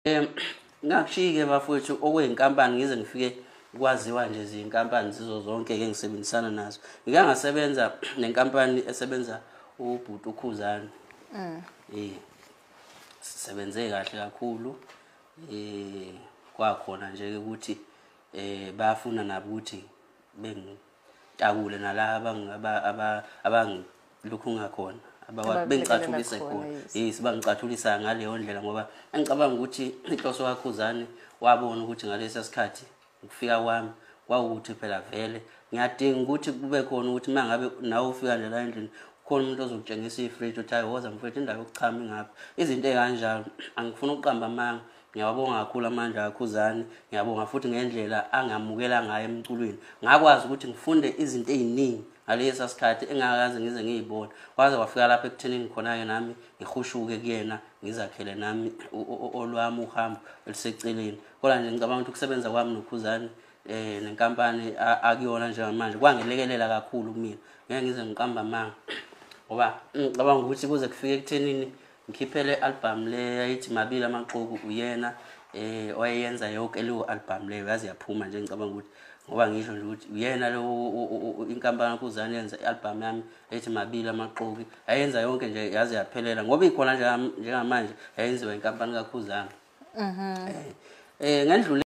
Ngakushiya-ke bafowethu okuyinkampani, ngize ngifike kwaziwa nje zinkampani zizo zonke-ke engisebenzisana nazo. Ngike ngasebenza nenkampani esebenza ubhuti uKhuzani. Sisebenze kahle kakhulu. Kwakhona nje ukuthi bayafuna nabo ukuthi bengitakule nalaba abangilokhu ngakhona, bengicathulise khona. Yes, bangicathulisa ngaleyo ndlela, ngoba engicabanga ukuthi inhloso kaKhuzani wabona ukuthi ngalesa sikhathi ukufika kwami kwawukuthi phela vele ngiyadinga ukuthi kube khona ukuthi uma ngabe nawe ufika nje la endlini khona umuntu ozokutshengisa ifriji uthi hayi woza mfowethu, indawo yokuchama ingapha, izinto ey'kanjalo. Angifuni ukuqamba amanga, ngiyawabonga kakhulu amandla kaKhuzani, ngiyabonga futhi ngendlela angamukela ngayo emculweni. Ngakwazi ukuthi ngifunde izinto ey'ningi ngalesa sikhathi engakaze ngize ngiy'bone, kwaze kwafika lapho ekuthenini khona-ke nami ngihushuke kuyena, ngizakhele nami olwami uhambo eliseceleni. Kodwa nje ngicabanga ukuthi ukusebenza kwami noKhuzani nenkampani akuyona njengamanje kwangelekelela kakhulu kumina, ngeke ngize ngiqamba amanga, ngoba ngicabanga ukuthi kuze kufike ekuthenini ngikhiphe le album le yayithi Mabili Amaxoku, uyena owayeyenza yonke leyo album leyo yaze yaphuma nje. Ngicabanga ukuthi ngoba ngisho nje ukuthi uyena lo inkampani kaKhuzani yenza i-album yami ethi Mabili Amaxoki, yayenza yonke nje yaze yaphelela, ngoba ikhona njengamanje yayenziwa inkampani kaKhuzani. Ngendlule